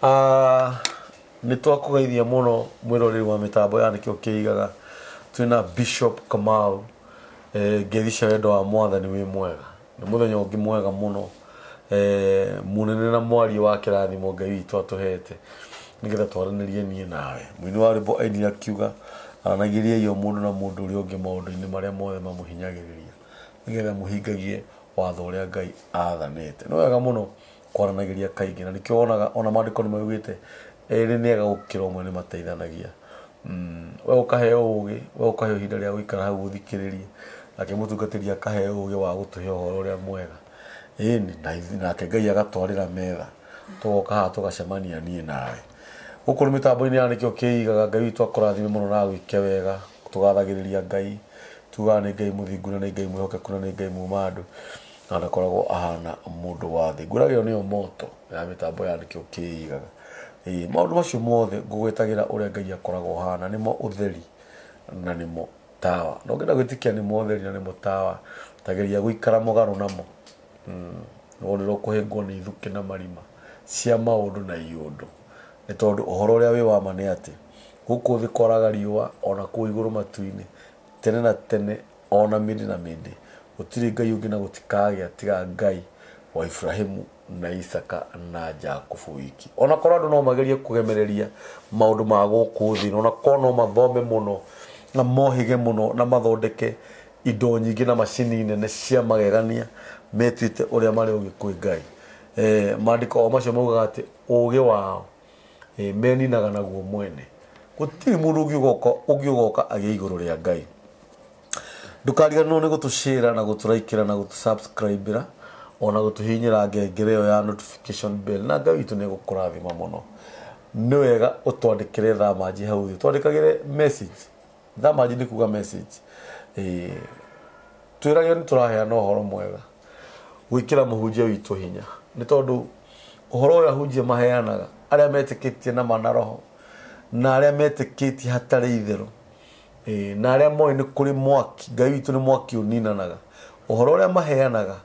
Nĩ twakũgeithia mũno mwĩroreri wa mĩtambo ya Nĩkĩo Kĩigaga. Twĩna Bishop Kamau, ngeithi cia wendo wa mwathani wĩ mwega. Nĩ mũthenya ũngĩ mwega mũno, mũnene na mwaria wa kĩrathimo Ngai witũ atũhete nĩgetha twaranĩrie niĩ nawe. Mũini wa rwĩmbo ainire akiuga aranagĩriai o mũndũ na mũndũ ũrĩa ũngĩ maũndũ-inĩ marĩa mothe mamũhinyagĩrĩria nĩgetha mũhingagie watho ũrĩa Ngai athanĩte. Nĩ wega mũno kwaranagĩria kaingĩ, na nĩkĩo wonaga ona maandĩko nĩ maugĩte erĩ nĩ ega gũkĩra ũmwe, nĩ mateithanagia. We ũkaheo ũgĩ, we ũkaheo ihinda rĩa gũikara hau ũthikĩrĩrie, nake mũtungatĩri akaheo ũgĩ wa gũtũhe ũhoro ũrĩa mwega. Ĩni, nake Ngai agatwarĩra metha, tũgoka haha tũgacemania niĩ nawe. Gũkũ nĩ mĩtambo-inĩ ya Nĩkĩo Kĩigaga. Ngai witũ akũrathime mũno na agwĩke wega. Tũgathagĩrĩria Ngai, tugaga nĩ Ngai mũthingu na nĩ Ngai mwĩhokeku na nĩ Ngai muma andũ, na ndakoragwo ahana mũndũ wa thĩ. Ngwĩraga ĩyo nĩyo moto ya mĩtambo ya Nĩkĩo Kĩigaga. Maũndũ macio mothe ngũgwetagĩra ũrĩa Ngai akoragwo ahana, nĩmo ũtheri na nĩmo tawa. Na ũngĩenda gwĩtĩkia nĩmo ũtheri na nĩmo tawa, tageria gũikara mũgarũ namo. Wonera ũkũhĩngwo nĩ ithukĩ na marima cia maũndũ na iũndũ. Nĩ tondũ ũhoro ũrĩa wĩ wa ma nĩ atĩ gũkũ thĩ kwaraga riũa ona kũu igũrũ matu-inĩ tene na tene ona mĩndĩ na mĩndĩ, gũtirĩ Ngai ũngĩ na gũtikagĩa tiga Ngai wa Ibrahimu na Isaka na Jakubu wiki. Ona korwo andũ no magerie kũgemereria maũndũ ma gũkũ thĩ, ona korwo no mathome mũno na mohĩge mũno na mathondeke indo nyingĩ na macini nene cia magegania, metuĩte ũrĩa marĩ ũgĩ kwĩ Ngai. Maandĩko o macio maugaga atĩ ũgĩ wao meninaga naguo mwene. Gũtirĩ mũndũ ũngĩũgoka agĩe igũrũ rĩa Ngai. Ndũkariganĩrwo nĩ gũtũshare na gũtũraikĩra na gũtũsubscribera ona gũtũhihinyĩra ngengere ĩyo ya notification bell, na Ngai witũ nĩ egũkũrathima mũno. Nĩ wega ũtwandĩkĩre thamanji hau thĩ, twandĩkagĩre message. Thamanji nĩ kuga message. Twĩragĩo nĩ tũraheana ũhoro mwega gwĩkĩra mũhunjia witũ hinya, nĩ tondũ ũhoro ũrĩa ahunjia maheanaga, arĩa metĩkĩtie na mana roho na arĩa metĩkĩtie hatarĩ itherũ, na arĩa moĩ nĩ kũrĩ mwaki, Ngai witũ nĩ mwaki ũninanaga, ũhoro ũrĩa maheanaga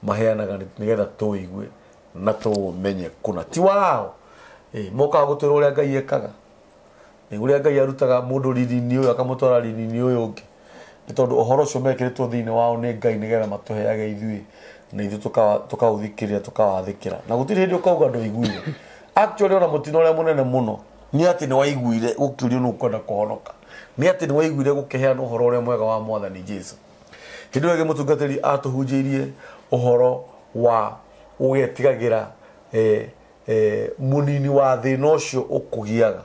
maheanaga nĩgetha tũigue na tũũmenye kũna ti wao. Mokaga gũtwĩra ũrĩa Ngai ekaga, ũrĩa Ngai arutaga mũndũ riri-inĩ ũyũ akamũtwara riri-inĩ ũyũ ũngĩ, nĩ tondũ ũhoro ũcio mekĩrĩtwo thĩinĩ wao nĩ Ngai nĩgetha matũheage ithuĩ, na ithuĩ tũkaũthikĩrĩria tũkawathĩkĩra, na gũtirĩ hĩndĩ ũkauga ndũiguire. Actually ona mũtino ũrĩa mũnene mũno nĩ atĩ nĩ waiguire gũkĩũrio nũ ũkwenda kũhonoka, nĩ atĩ nĩ waiguire gũkĩheanwo ũhoro ũrĩa mwega wa Mwathani Jesu. Hĩndĩ ĩyo ĩngĩ mũtungatĩri atũhunjĩirie ũhoro wa ũgetigagĩra mũnini wa thĩna ũcio ũkũgiaga.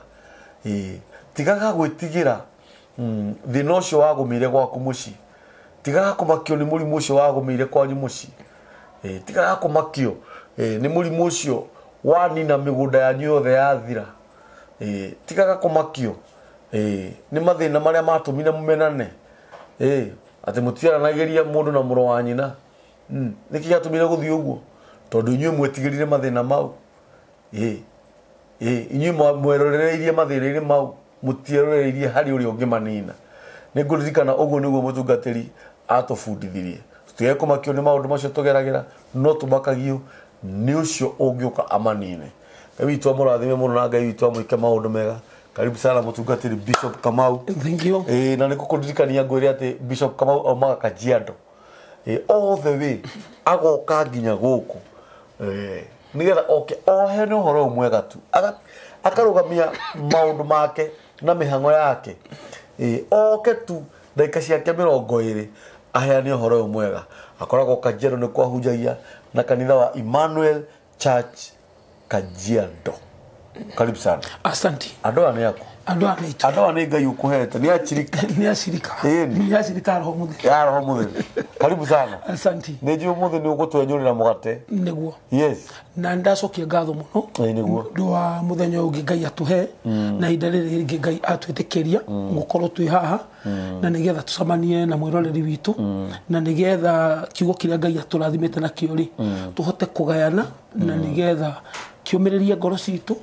Tigaga gwĩtigĩra thĩna ũcio wagũmĩire gwaku mũciĩ, tigaga kũmakio nĩ mũrimũ ũcio wagũmĩire kwanyu mũciĩ, tigaga kũmakio nĩ mũrimũ ũcio wanina mĩgũnda yanyu yothe yathira, tigaga kũmakio nĩ mathĩna marĩa matũmire mũmenane, atĩ mũtiaranagĩria mũndũ na mũrũ wa nyina. Nĩkĩ gĩatũmire gũthiĩ ũguo? Tondũ inyuĩ mwetigĩrire mathĩna mau. Inyuĩ mwerorereirie mathĩna-inĩ mau, mũtieroreirie harĩ ũrĩa ũngĩmanina. Nĩ ngũririkana ũguo nĩguo mũtungatĩri atũbundithirie, tũtige kũmakio nĩ maũndũ macio tũgeragĩra, no tũmakagio nĩ ũcio ũngĩũka amanine. Ngai witũ amũrathime mũno na Ngai witũ amwĩke maũndũ mega. Karibu sana mũtungatĩri Bishop Kamau. Thank you. Na nĩ ngũkũririkania ngwĩre atĩ Bishop Kamau aumaga Kajiado. All the way agoka nginya gũkũ, nĩgetha oke oheane ũhoro ũyũ mwega tu, akarũgamia maũndũ make na mĩhang'o yake, oke tu ndagĩka ciake 20 aheane ũhoro ũyũ mwega. Akoragwo Kajiado nĩ kwahunjagia na kanitha wa Emmanuel Church Kajiado. Karibu sana. Asante. Andũ aya nĩ aku? Andũ aya nĩ aitũ. Andũ aya nĩ Ngai ũkũhete, nĩ acirika. Nĩ acirika. Ĩni. Nĩ acirika roho mũtheru. Ya roho mũtheru. Karibu sana. Asante. Nĩ njũĩ ũmũthĩ nĩ ũgũtwenyũrĩra mũgate. Nĩguo. Yes. Na ndacokia ngatho mũno. Ĩĩ, nĩguo. Ũndũ wa mũthenya ũyũ ũngĩ Ngai atũhe, na ihinda rĩrĩ rĩngĩ Ngai atwĩtĩkĩria gũkorwo twĩ haha, na nĩgetha tũcemanie na mwĩroreri witũ, na nĩgetha kiugo kĩrĩa Ngai atũrathimĩte nakĩo rĩ, tũhote kũgayana, na nĩgetha Akĩũmĩrĩrie ngoro citũ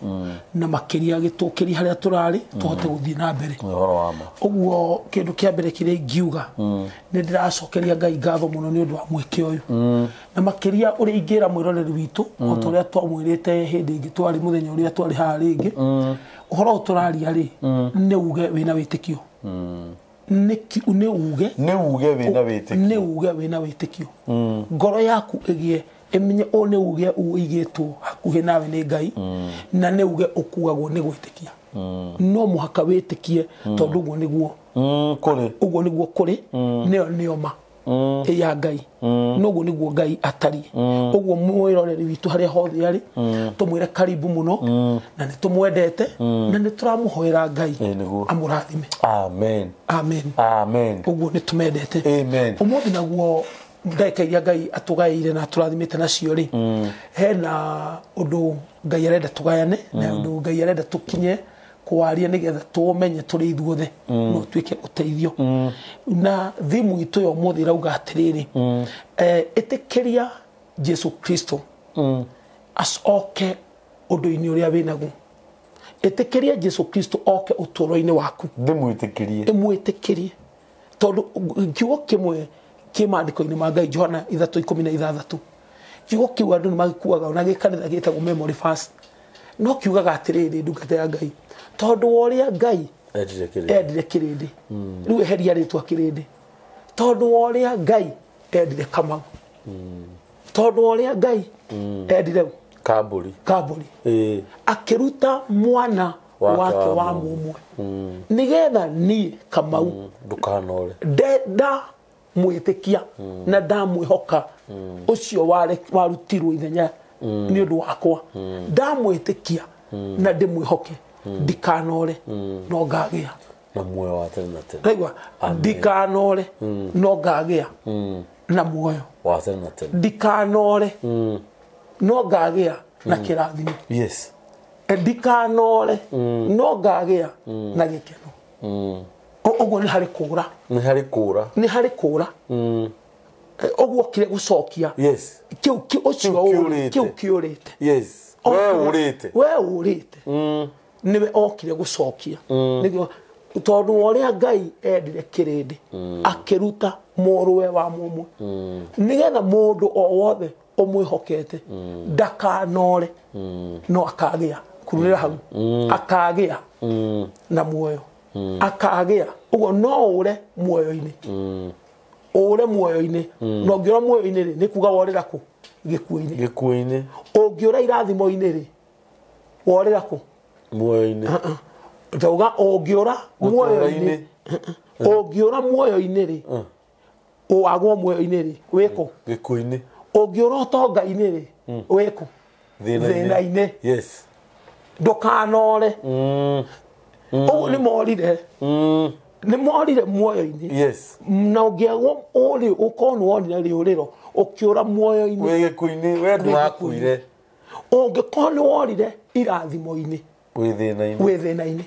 na makĩria agĩtũkĩria harĩa tũrarĩ tũhote gũthiĩ na mbere. Ũhoro wa ma. Ũguo kĩndũ kĩa mbere kĩrĩa ingiuga nĩ ndĩracokeria Ngai ngatho mũno nĩ ũndũ wa mweke ũyũ na makĩria ũrĩa ingĩra mwĩroreri witũ o ta ũrĩa twamwĩrĩte hĩndĩ ĩngĩ twarĩ mũthenya ũrĩa twarĩ haha rĩngĩ ũhoro ũyũ tũraria rĩ nĩ uge wĩna wĩtĩkio. Nĩ uge wĩna wĩtĩkio. Nĩ uge wĩna wĩtĩkio. Ngoro yaku ĩgĩe ĩmenye ũũ nĩ uge ũigĩtwo hakuhĩ nawe nĩ Ngai na nĩ uge ũkuagwo nĩ gwĩtĩkia. No mũhaka wĩtĩkie tondũ ũguo nĩguo kũrĩ. Ũguo nĩguo kũrĩ nĩyo nĩyo ma ya Ngai. No ũguo nĩguo Ngai atariĩ. Ũguo mwĩroreri witũ harĩa hothe arĩ tũmwĩre karibu mũno na nĩ tũmwendete na nĩ tũramũhoera Ngai amũrathime. Amen. Amen. Amen. Ũguo nĩ tũmendete. Amen. Ũmũthĩ naguo ndagĩka iria Ngai atũgaĩire na atũrathimĩte nacio rĩ hena ũndũ Ngai arenda tũgayane na ũndũ Ngai arenda tũkinye kwaria nĩgetha tũmenye tũrĩ ithuothe no tuĩke ũteithio. Na thimu itũ ya ũmũthĩ ĩrauga atĩrĩrĩ ĩtĩkĩria Jesu Kristo acoke ũndũ-inĩ ũrĩa wĩnaguo. Ĩtĩkĩria Jesu Kristo oke ũtũũro-inĩ waku. Ndĩmwĩtĩkĩrie. Ĩmwĩtĩkĩrie tondũ kiugo kĩmwe kĩ maandĩko-inĩ ma Ngai Johana 3:16 kiugo kĩu andũ nĩ magĩkuaga ona gĩkanitha gĩtagwo memory verse no kiugaga atĩrĩrĩ ndungata ya Ngai tondũ wa ũrĩa Ngai endire kĩrĩndĩ rĩu eheria rĩtwa kĩrĩndĩ tondũ wa ũrĩa Ngai endire Kamau tondũ wa ũrĩa Ngai endire Kambũri akĩruta mwana wake wa mũmwe nĩgetha niĩ Kamau ndũkanore nda mwĩtĩkia na ndamwĩhoka ũcio warutirwo ithenya nĩ ũndũ wakwa ndamwĩtĩkia na ndĩmwĩhoke ndikanore no ngagĩa na muoyo wa tene na tene. Raigua ndikanore no ngagĩa na muoyo wa tene na tene. Ndikanore no ngagĩa na kĩrathimo. Yes. Ndikanore no ngagĩa na gĩkeno. Ũguo nĩ harĩ kũra. Nĩ harĩ kũra. Nĩ harĩ kũra. Ũguo okire gũcokia. Yes. Kĩu ũcio kĩu kĩũrĩte. Yes. We ũrĩte. We ũrĩte. Nĩwe okire gũcokia. Nĩguo tondũ wa ũrĩa Ngai endire kĩrĩndĩ akĩruta mũrũwe wa mũmwe nĩgetha mũndũ o wothe ũmwĩhokete ndakanore no akagĩa kururĩra hau akagĩa na muoyo akagĩa. Ũguo no ũre muoyo-inĩ. Ũre muoyo-inĩ na ũngĩũra muoyo-inĩ rĩ nĩ kuga worĩra kũ gĩkuũ-inĩ. Gĩkuũ-inĩ. Ũngĩũra irathimo-inĩ rĩ worĩra kũ muoyo-inĩ. Ndauga ũngĩũra muoyo-inĩ. Ũngĩũra muoyo-inĩ rĩ wagwo muoyo-inĩ rĩ wĩkũ gĩkuũ-inĩ. Ũngĩũra ũtonga-inĩ rĩ wĩkũ thĩna-inĩ. Yes. Ndũkanore. Ũguo nĩ morire. Nĩ morire muoyo-inĩ. Yes. Na ũngĩagwo ũrĩ ũkorwo nĩ wonire rĩũrĩro ũkĩũra muoyo-inĩ wĩ gĩkuũ-inĩ we ndũrakuire. Ũngĩkorwo nĩ worire irathimo-inĩ wĩ thĩna-inĩ. Wĩ thĩna-inĩ.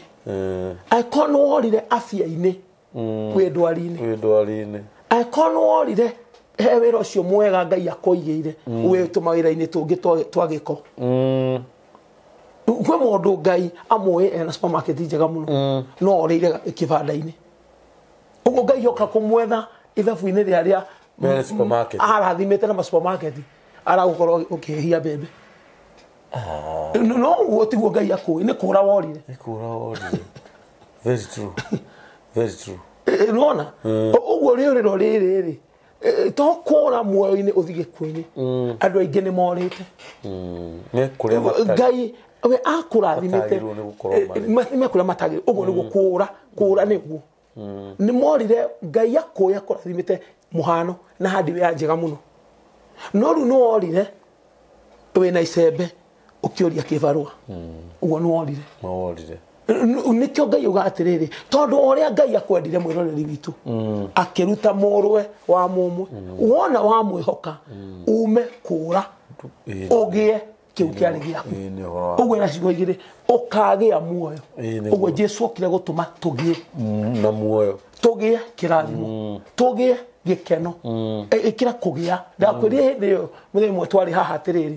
Angĩkorwo nĩ worire afya-inĩ wĩ ndwari-inĩ. Wĩ ndwari-inĩ. Angĩkorwo nĩ worire he wĩra ũcio mwega Ngai akũigĩire wĩ tũmawĩra-inĩ tũngĩ twa gĩko. Kwĩ mũndũ Ngai amũĩ ena supermarket njega mũno no orĩire kĩbanda-inĩ. Ũguo Ngai oka kũmwetha ithabu-inĩ rĩa rĩa supermarket arathimĩte na supermarket aragũkorwo ũkĩhia mbembe. No ũguo tiguo Ngai akũĩ nĩ kũra worire. Nĩ kũra worire. Very true. Very true. Nĩwona ũguo rĩũrĩro rĩrĩ rĩ to kũra muoyo-inĩ ũthiĩ gĩkuũ-inĩ. Andũ aingĩ nĩ morĩte. Nĩ kũrĩa matarĩ. Ngai we akũrathimĩte mekũrĩa matagĩrĩirwo. Ũguo nĩguo kũra kũra nĩguo nĩ morire Ngai akũĩ akũrathimĩte mũhano na hardware njega mũno no rĩu nĩ worire wĩna icembe ũkĩũria kĩbarũa. Ũguo nĩ worire. Nĩ worire. Nĩkĩo Ngai auga atĩrĩrĩ tondũ ũrĩa Ngai akwendire mwĩroreri witũ akĩruta mũrũwe wa mũmwe wona wamwĩhoka ume kũra ũgĩe kĩu kĩarĩ gĩaku. Ũguo ena ciugo igĩrĩ ũkagĩa muoyo. Ũguo Jesu okire gũtũma tũgĩe na muoyo tũgĩe kĩrathimo tũgĩe gĩkeno ĩkĩra kũgĩa. Ndakwĩrire hĩndĩ ĩyo mũthenya ũmwe twarĩ haha atĩrĩrĩ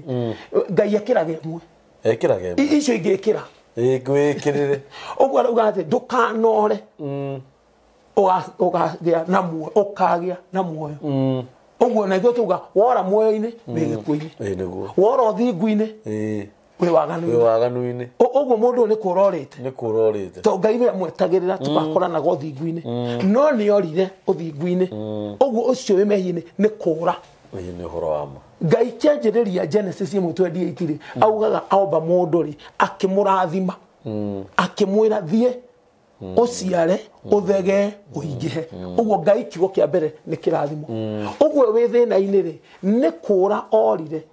Ngai akĩraga ĩmwe. Ekĩraga ĩmwe. Icio ingĩkĩra. Ĩĩ ngwĩkĩrĩre. Ũguo arauga atĩ ndũkanore. Ũkagĩa na muoyo, ũkagĩa na muoyo. Ũguo na ithuĩ tuga wora muoyo-inĩ wĩ gĩkuũ-inĩ. Ĩĩ nĩguo. Wora ũthingu-inĩ Ĩĩ. wĩ waganu-inĩ. Wĩ waganu-inĩ. Ũguo mũndũ ũyũ nĩ kũra orĩte. Nĩ kũra orĩte. Tondũ Ngai we amwetagĩrĩra tũgakoranaga ũthingu-inĩ. No nĩ orire ũthingu-inĩ. Ũguo ũcio wĩ mehia-inĩ nĩ kũra. Ĩĩ nĩ ũhoro wa ma. Ngai kĩanjĩrĩria Genesis 1:28 rĩ, augaga aomba mũndũ rĩ, akĩmũrathima. Akĩmwĩra thiĩ ũciare, ũthegee, ũingĩhe. Ũguo Ngai kiugo kĩa mbere nĩ kĩrathimo. Ũguo wĩ thĩna-inĩ rĩ, nĩ kũra orire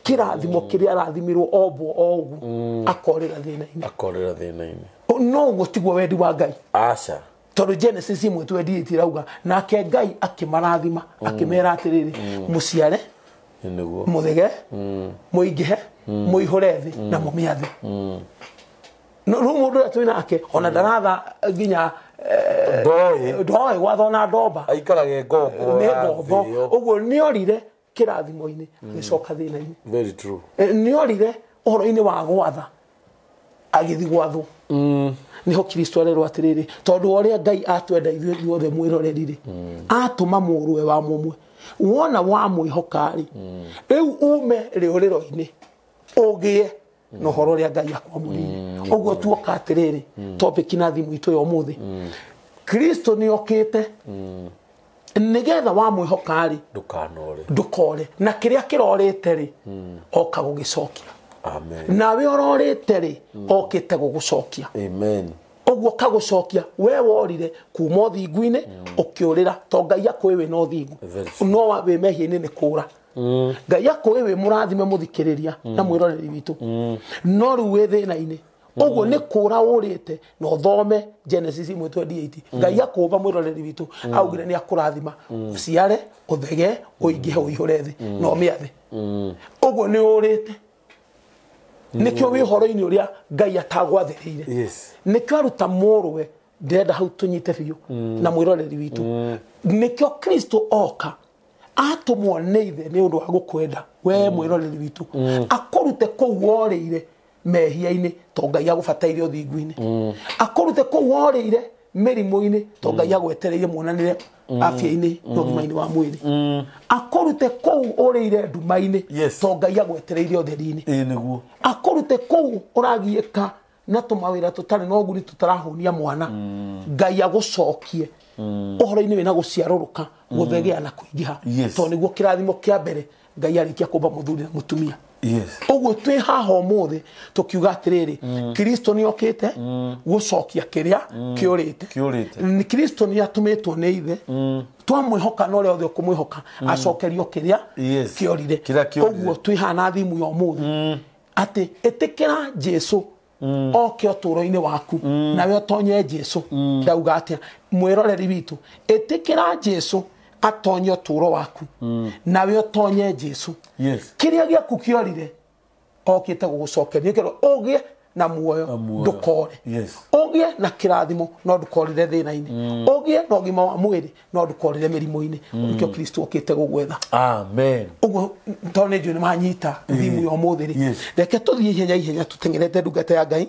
kĩrathimo kĩrĩa arathimirwo ombwo o ũguo, akorĩra thĩna-inĩ. Akorĩra thĩna-inĩ. No ũguo tiguo wendi wa Ngai. Aca. Tondũ Genesis 1:28 irauga nake Ngai akĩmarathima, akĩmera atĩrĩrĩ, mũciare, Nĩguo. mũthege, mũingĩhe, mũihũre thĩ na mũmĩathe. No rĩu mũndũ ũrĩa twĩ nake ona ndaratha nginya Ndoĩ. ndoĩ gwatha ona ndomba. Aikarage ngombo. Nĩ ngombo. Ũguo nĩorire kĩrathimo-inĩ agĩcoka thĩna-inĩ. Very true. Nĩorire ũhoro-inĩ wa gwatha agĩthiĩ gwathwo. Nĩho Kristo arerwo atĩrĩrĩ, tondũ ũrĩa Ngai atwenda ithuĩ ithuothe mwĩroreri rĩ, atũma mũrũwe wa mũmwe, wona wamwĩhoka rĩ, rĩu ume rĩũrĩro-inĩ ũgĩe na ũhoro ũrĩa Ngai akwamũrĩire. Ũguo tuoka atĩrĩrĩ, topic na thimũ itũ ya ũmũthĩ, Kristo nĩokĩte nĩgetha wamwĩhoka rĩ, Ndũkanore. ndũkore, na kĩrĩa kĩrorĩte rĩ, oka gũgĩcokia. Amen. Nawe ũrorĩte rĩ, okĩte gũgũcokia. Amen. Ũguo kagũcokia we worire kuma ũthingu-inĩ ũkĩũrĩra, to Ngai akũĩ wĩna ũthingu, no wĩ mehia-inĩ nĩ kũra. Ngai akũĩ wĩ mũrathime mũthikĩrĩria na mwĩroreri witũ, no rĩu wĩ thĩna-inĩ. Ũguo nĩ kũra ũrĩte, na ũthome Genesis 1:28. Ngai akũmba mwĩroreri witũ, augire nĩ akũrathima, ũciare, ũthegee, ũingĩhe, ũihũre thĩ na ũmĩathe. Ũguo nĩ ũrĩte. Nĩkĩo wĩ ũhoro-inĩ ũrĩa Ngai atagwathĩrĩire. Yes. Nĩkĩo aruta mũrũwe, ndĩrenda hau tũnyite biũ na mwĩroreri witũ. Nĩkĩo Kristo oka atũmwo nĩ ithe nĩ ũndũ wa gũkwenda we mwĩroreri witũ, akũrute kũu worĩire mehia-inĩ to Ngai agũbataire ũthingu-inĩ, akũrute kũu worĩire mĩrimũ-inĩ to Ngai agwetereire muonanĩre afya-inĩ na ũgima-inĩ wa mwĩrĩ, akũrute kũu ũrĩire nduma-inĩ to Ngai agwetereire ũtheri-inĩ. Ĩĩ nĩguo. Akũrute kũu ũragiĩka na tũmawĩra tũtarĩ na ũguni tũtarahũnia mwana, Ngai agũcokie ũhoro-inĩ wĩna gũciarũrũka, gũthegea na kũingĩha. Tondũ nĩguo kĩrathimo kĩa mbere Ngai arĩkia kũmba mũthuri na mũtumia. Yes. Ũguo twĩ haha ũmũthĩ tũkiuga atĩrĩrĩ, Kristo nĩokĩte gũcokia kĩrĩa kĩũrĩte. Kĩũrĩte. Kristo nĩatũmĩtwo nĩ ithe. Twamwĩhoka na ũrĩa othe ũkũmwĩhoka acokerio kĩrĩa kĩorire. Ũguo twĩ haha na thimũ ya ũmũthĩ atĩ ĩtĩkĩra Jesu oke ũtũũro-inĩ waku, nawe ũtonye Jesu. Ndauga atĩa mwĩroreri witũ, ĩtĩkĩra Jesu atonye ũtũũro waku, nawe ũtonye Jesu. Yes. Kĩrĩa gĩaku kĩorire okĩte gũgũcokeria, nĩkĩo ũgĩe na muoyo ndũkore. Yes. Ũgĩe na kĩrathimo no ndũkorĩre thĩna-inĩ, ũgĩe na ũgima wa mwĩrĩ no ndũkorĩre mĩrimũ-inĩ. Nĩkĩo Kristo okĩte gũgwetha. Amen. Ũguo tondũ nĩ njũĩ nĩ manyita thimu ya ũmũthĩ rĩ, reke tũthiĩ ihenya ihenya tũteng'erete ndungata ya Ngai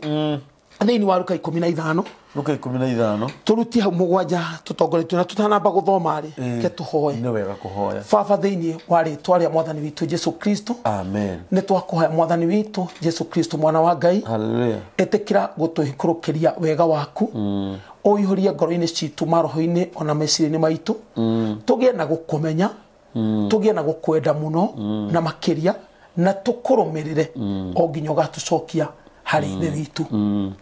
thĩinĩ wa Luka 15. Luka 15. Tũrutie hau mũgwanja tũtongoretio na tũtanamba gũthoma rĩ, reke tũhoe. Nĩ wega kũhoya. Baba, thĩinĩ wa rĩtwa rĩa Mwathani witũ Jesu Kristo. Amen. Nĩ twakũhoya Mwathani witũ Jesu Kristo mwana wa Ngai. Hallelujah. Ĩtĩkĩra gũtũikũrũkĩria wega waku, ũihũrie ngoro-inĩ citũ, maroho-inĩ ona meciria-inĩ maitũ, tũgĩe na gũkũmenya, tũgĩe na gũkwenda mũno na makĩria, na tũkũrũmĩrĩre o nginya ũgatũcokia harĩ ithe witũ.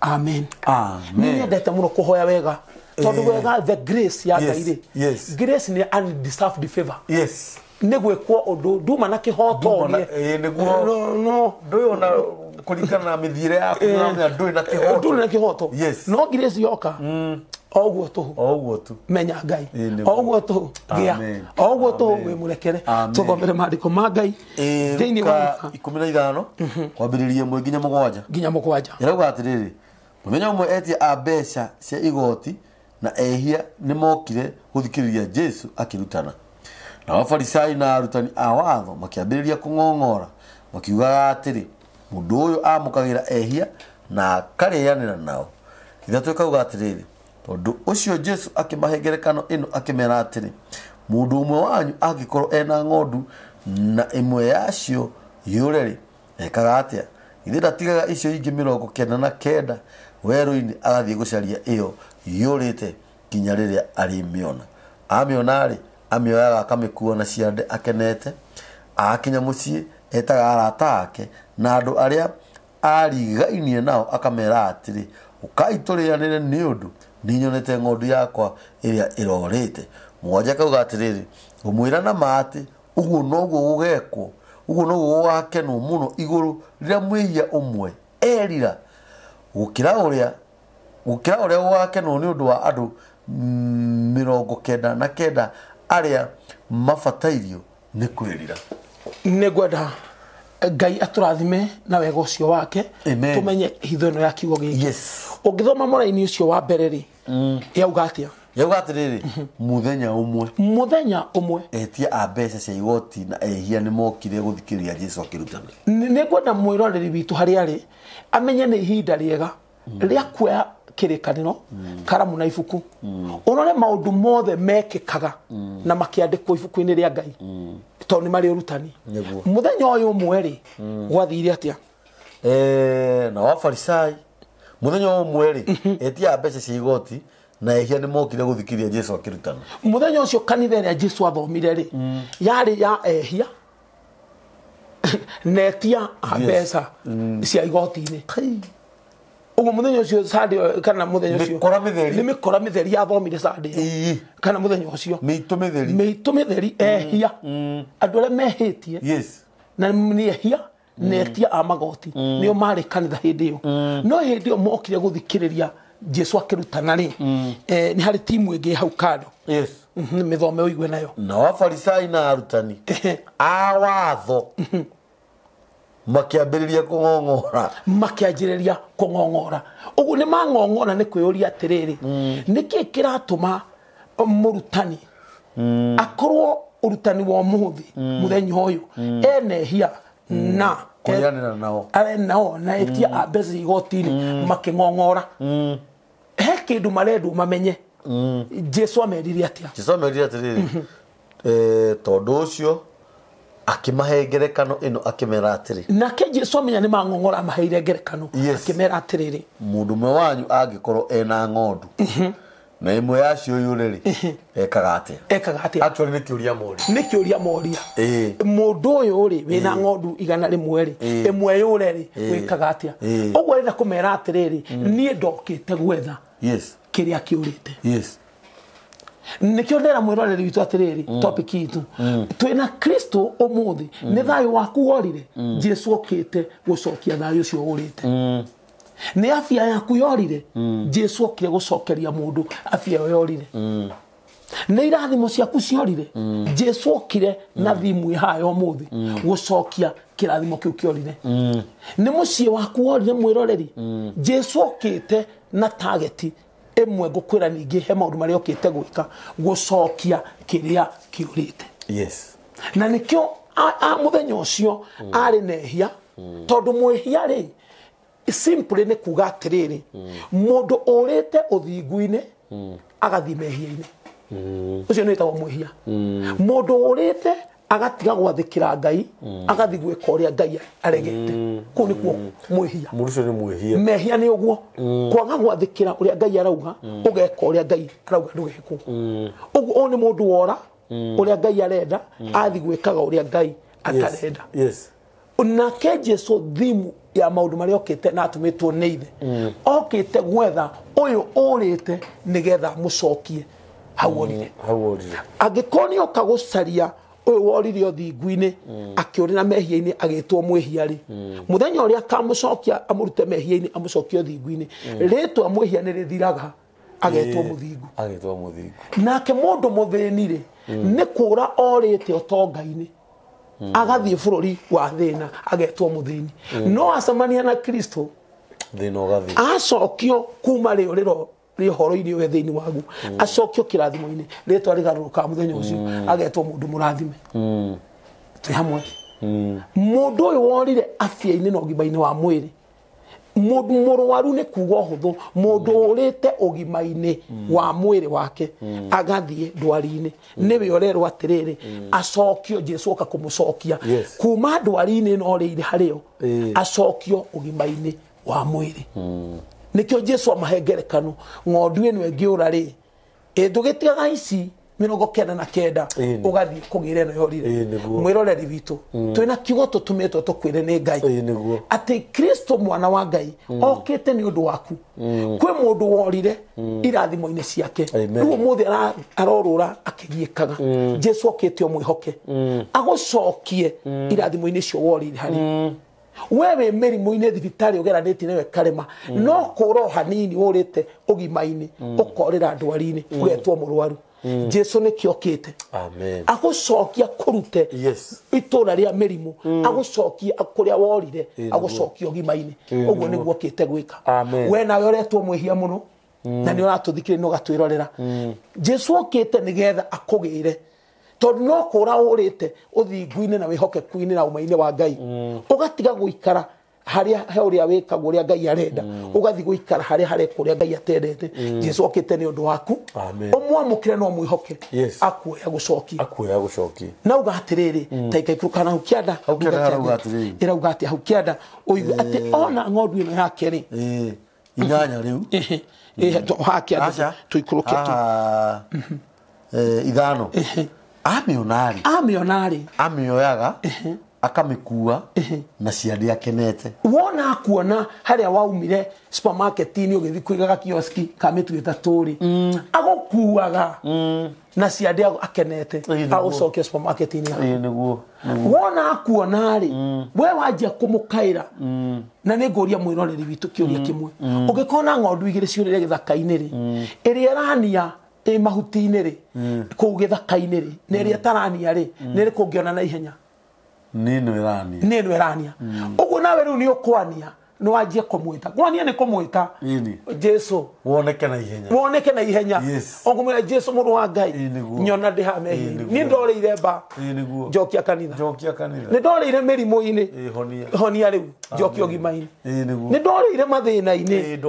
Amen. Amen. Nĩ nyendete mũno kũhoya wega, tondũ wega the grace ya Ngai rĩ. Yes. Grace nĩ undeserved favor. Yes. Nĩ gwĩkwo ũndũ nduma na kĩhoto. Nĩguo. No. Ndũĩ ona kũringana na mĩthiĩre yaku, ũramenya ndũĩ na kĩhoto. Ndũrĩ na kĩhoto. Yes. No grace yoka o ũguo tũhũ. O ũguo tu. Menya Ngai. O ũguo tũhũ. Gĩa. O ũguo tũhũ wĩmũrekere. Tũthomere maandĩko ma Ngai thĩinĩ wa Luka 15 kwambĩrĩria 1 nginya 7. Nginya 7. Ĩrauga atĩrĩrĩ, mũthenya ũmwe etia a mbeca cia igoti na ehia nĩmokire gũthikĩrĩria Jesu akĩrutana. Nao Afarisai na arutani a watho makĩambĩrĩria kũng'ong'ora makiugaga atĩrĩ, Mũndũ ũyũ amũkagĩra ehia na akarĩanĩra nao. Ithatũ ĩkauga atĩrĩrĩ, tondũ ũcio Jesu akĩmahe ngerekano ĩno akĩmera atĩrĩ, mũndũ ũmwe wanyu angĩkorwo ena ng'ondu na ĩmwe yacio yũre rĩ, ekaga atĩa? Githĩ ndatigaga icio ingĩ 99 werũ-inĩ agathiĩ gũcaria ĩyo yũrĩte nginya rĩrĩa arĩmĩona? Amĩona rĩ, amĩoyaga akamĩkua na ciande akenete. Akinya mũciĩ etaga arata ake na andũ arĩa arigainie nao akamera atĩrĩ, ũkai tũrĩanĩre nĩ ũndũ nĩnyonete ng'ondu yakwa ĩrĩa ĩrorĩte. Mũgwanja akauga atĩrĩrĩ, ngũmwĩra na ma atĩ ũguo noguo gũgekwo, ũguo noguo gũgakenwo mũno igũrũ rĩrĩa mwĩhia ũmwe erira gũkĩra ũrĩa gũgakenwo nĩ ũndũ wa andũ 99 arĩa mabatairio nĩ kwĩrira. Nĩ ngwenda Ngai atũrathime na wega ũcio wake, tũmenye hitho ĩno ya kiugo gĩkĩ. Yes. Ũngĩthoma mũraini ũcio wa mbere rĩ, yauga atĩa? Yauga atĩrĩrĩ, mũthenya ũmwe etia a mbeca cia igoti na ehia nĩ mokire gũthikĩrĩria Jesu akĩrutana. Nĩ ngwenda mwĩroreri witũ harĩa arĩ amenye nĩ ihinda rĩega rĩa kuoya kĩrĩkanĩro, karamu na ibuku, ũrore maũndũ mothe mekĩkaga na makĩandĩkwo ibuku-inĩ rĩa Ngai, tondũ nĩ marĩ ũrutani. Mũthenya ũyũ ũmwe rĩ, gwathire atĩa? Na Wafarisai mũthenya ũyũ ũmwe rĩ, etia a mbeca cia igoti na ehia nĩ mokire gũthikĩrĩria Jesu akĩrutana. Mũthenya ũcio kanitha ĩrĩa Jesu athomire rĩ, yarĩ ya ehia na etia a mbeca cia igoti-inĩ. Ũguo mũthenya ũcio Sunday kana mũthenya ũcio nĩ mĩkora mĩtheri yathomire Sunday kana mũthenya ũcio mĩitũ mĩtheri ehia, andũ arĩa mehĩtie na nĩ ehia na etia a magoti nĩo marĩ kanitha hĩndĩ ĩyo. No hĩndĩ ĩyo mokire gũthikĩrĩria Jesu akĩrutana rĩ, nĩ harĩ timu ĩngĩ hau kando. Mĩthome ũigue nayo. Na Wafarisai na arutani a watho makĩambĩrĩria kũng'ong'ora. Makĩanjĩrĩria kũng'ong'ora. Ũguo nĩ mang'ong'ora nĩ kwĩyũria atĩrĩrĩ, nĩkĩ kĩratũma mũrutani akorwo ũrutani wa ũmũthĩ mũthenya ũyũ ena ehia na kũrĩanĩra nao, arĩ nao na etia a mbeca igoti-inĩ makĩng'ong'ora. He kĩndũ marendwo mamenye. Jesu amerire atĩa? Jesu amerire atĩrĩrĩ, tondũ ũcio akĩmahe ngerekano ĩno akĩmera atĩrĩ. Nake Jesu amenya nĩ mang'ong'ora amaheire ngerekano akĩmera atĩrĩrĩ, mũndũ ũmwe wanyu angĩkorwo ena ng'ondu na ĩmwe yacio yũre rĩ, ekaga atĩa? Ekaga atĩa? Actually nĩ kĩũria moria. Nĩ kĩũria moria. Mũndũ ũyũ rĩ wĩna ng'ondu 100 rĩ, ĩmwe yũre rĩ, wĩkaga atĩa? Ũguo arenda kũmera atĩrĩrĩ, niĩ ndokĩte gwetha kĩrĩa kĩũrĩte. Nĩkĩo ndera mwĩroreri witũ atĩrĩrĩ, topic itũ twĩna Kristo ũmũthĩ, nĩ thayũ waku worire, Jesu okĩte gũcokia thayũ ũcio ũrĩte. Nĩ afya yaku yorire, Jesu okire gũcokeria mũndũ afya ĩyo yorire. Nĩ irathimo ciaku ciorire, Jesu okire na thimu ĩhayo ũmũthĩ gũcokia kĩrathimo kĩu kĩorire. Nĩ mũciĩ waku worire mwĩroreri, Jesu okĩte na target ĩmwe ngũkwĩra ningĩ he maũndũ marĩa okĩte gwĩka gũcokia kĩrĩa kĩũrĩte. Na nĩkĩo mũthenya ũcio arĩ na ehia, tondũ mwĩhia rĩ simply nĩ kuga atĩrĩrĩ, mũndũ ũrĩte ũthingu-inĩ agathiĩ mehia-inĩ, ũcio nĩ wĩtagwo mwĩhia. Mũndũ ũrĩte agatiga gwathĩkĩra Ngai agathiĩ gwĩka ũrĩa Ngai aregete, kũu nĩkuo mwĩhia. Mũndũ ũcio nĩ mwĩhia. Mehia nĩ ũguo kwaga gwathĩkĩra ũrĩa Ngai arauga, ũgeka ũrĩa Ngai arauga ndũgekwo. Ũguo ũyũ nĩ mũndũ wora ũrĩa Ngai arenda, athiĩ gwĩkaga ũrĩa Ngai atarenda. Nake Jesu thimu ya maũndũ marĩa okĩte na atũmĩtwo nĩ ithe, okĩte gwetha ũyũ ũrĩte nĩgetha mũcokie hau orire. Angĩkorwo nĩ oka gũcaria ũyũ worire ũthingu-inĩ akĩũrĩra mehia-inĩ agĩtwo mwĩhia rĩ, mũthenya ũrĩa akamũcokia amũrute mehia-inĩ amũcokie ũthingu-inĩ, rĩtwa mwĩhia nĩ rĩthiraga agetwo mũthingu. Agetwo mũthingu. Nake mũndũ mũthĩni rĩ, nĩ kũra orĩte ũtonga-inĩ agathiĩ bũrũri wa thĩna agetwo mũthĩni. No acemania na Kristo thĩna ũgathiĩ, acokio kuma rĩũrĩro rĩhoro-inĩ ũyũ thĩinĩ wagu, acokio kĩrathimo-inĩ, rĩtwa rĩgarũrũka mũthenya ũcio agetwo mũndũ mũrathime. Twĩ hamwe. Mũndũ ũyũ worire afya-inĩ na ũgima-inĩ wa mwĩrĩ, mũndũ mũrwaru nĩ kuga ũhũthũ, mũndũ ũrĩte ũgima-inĩ wa mwĩrĩ wake agathiĩ ndwari-inĩ, nĩwe ũrerwo atĩrĩrĩ acokio. Jesu oka kũmũcokia kuma ndwari-inĩ ĩno ũrĩire harĩo, acokio ũgima-inĩ wa mwĩrĩ. Nĩkĩo Jesu amahe ngerekano, ng'ondu ĩno ĩngĩũra rĩ, ndũgĩtigaga ici 99 ũgathiĩ kũgĩra ĩno yorire. Mwĩroreri witũ, twĩna kiugo tũtũmĩtwo tũkwĩre nĩ Ngai atĩ Kristo mwana wa Ngai okĩte nĩ ũndũ waku. Kwĩ mũndũ worire irathimo-inĩ ciake, rĩu ũmũthĩ arorũra akĩgiĩkaga. Jesu okĩte ũmwĩhoke agũcokie irathimo-inĩ icio worire harĩ we. Wĩ mĩrimũ-inĩ thibitarĩ ũgeranĩtie nawe karema, no kũra o hanini ũrĩte ũgima-inĩ ũkorĩra ndwari-inĩ ũgetwo mũrwaru. Jesu nĩkĩo okĩte agũcokia kũrute itũra rĩa mĩrimũ, agũcokia kũrĩa worire, agũcokia ũgima-inĩ. Ũguo nĩguo okĩte gwĩka. We nawe ũretwo mwĩhia mũno na nĩ ũratũthikĩrĩria na ũgatwĩrorera, Jesu okĩte nĩgetha akũgĩre, tondũ no kũra ũrĩte ũthingu-inĩ na wĩhokeku-inĩ na ũma-inĩ wa Ngai, ũgatiga gũikara harĩa he ũrĩa wĩkagwo ũrĩa Ngai arenda, ũgathiĩ gũikara harĩa harekwo ũrĩa Ngai atendete. Jesu okĩte nĩ ũndũ waku, ũmwamũkĩre na ũmwĩhoke, akuoya gũcokia. Nauga atĩrĩrĩ, ta ikaikũrũka na hau kĩanda, ĩrauga atĩ hau kĩanda ũigue atĩ ona ng'ondu ĩno yake rĩ inyanya rĩu haha kĩanda tũikũrũke tu ithano. Amĩona rĩ, amĩoyaga akamĩkua na ciande akenete. Wona akuona harĩa waumire supermarket-inĩ ũgĩthiĩ kũigaga kioski ka mĩtu ĩtatũ rĩ, agũkuaga na ciande akenete, agũcokia supermarket-inĩ. Nĩguo. Wona akuona rĩ, we wanjia kũmũkaĩra. Na nĩ ngũria mwĩroreri witũ kĩũria kĩmwe, ũngĩkorwo na ng'ondu igĩrĩ ciũrĩre gĩthaka-inĩ rĩ, ĩrĩa ĩrania ĩ mahuti-inĩ rĩ, kũu gĩthaka-inĩ rĩ, na ĩrĩa ĩtarania rĩ, nĩ ĩrĩkũ ũngĩona na ihenya? Nĩ ĩno ĩrania. Nĩ ĩno ĩrania. Ũguo nawe rĩu nĩ ũkwania, nĩ wanjie kũmwĩta. Kwania nĩ kũmwĩta Jesu woneke na ihenya. Woneke na ihenya. Ũkũmwĩra Jesu mũrũ wa Ngai, nyona ndĩ haha mehia-inĩ, niĩ ndorĩire mba, njokia kanitha. Nĩ ndorĩire mĩrimũ-inĩ, honia rĩu, njokia ũgima-inĩ. Nĩ ndorĩire mathĩna-inĩ,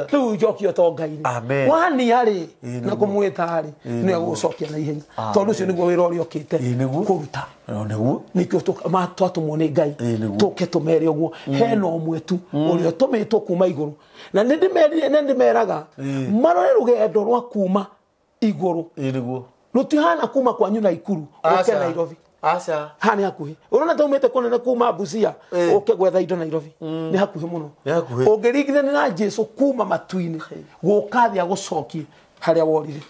rĩu njokia ũtonga-inĩ. Wania rĩ na kũmwĩta rĩ, nĩ egũgũcokia na ihenya, tondũ ũcio nĩguo wĩra ũrĩa ũkĩte kũruta. Nĩguo nĩkĩo twatũmwo nĩ Ngai tũke tũmere ũguo. Hena ũmwe tu ũrĩa ũtũmĩtwo kuma igũrũ, na nĩ ndĩmeraga marore rũgendo rwa kuma igũrũ. Nĩguo. Rũtihana kuma kwanyu Naikuru ũke Nairobi. Aca. Haha nĩ hakuhĩ. Ũrona taumĩte kũnene kuma Busia ũke gwetha indo Nairobi, nĩ hakuhĩ mũno. Ũngĩringithania na Jesu kuma matu-inĩ gũka thĩ agũcokie harĩa worire.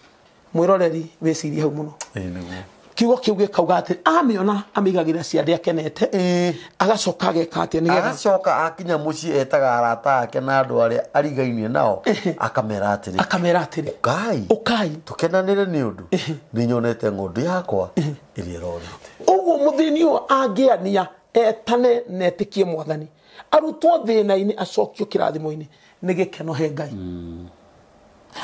Mwĩroreri wĩcirie hau mũno. Nĩguo. Kiugo kĩu gĩkauga atĩ amĩona amĩigagĩra ciande akenete, agacoka ageka atĩa nĩgetha agacoka akinya mũciĩ etaga arata ake na andũ arĩa arigainie nao, akamera atĩrĩ, ũkai, ũkai tũkenanĩre nĩ ũndũ nĩ nyonete ng'ondu yakwa ĩrĩa ĩrorĩte. Ũguo mũthĩni ũyũ angĩania etane na etĩkie Mwathani, arutwo thĩna-inĩ acokio kĩrathimo-inĩ, nĩ gĩkeno he Ngai.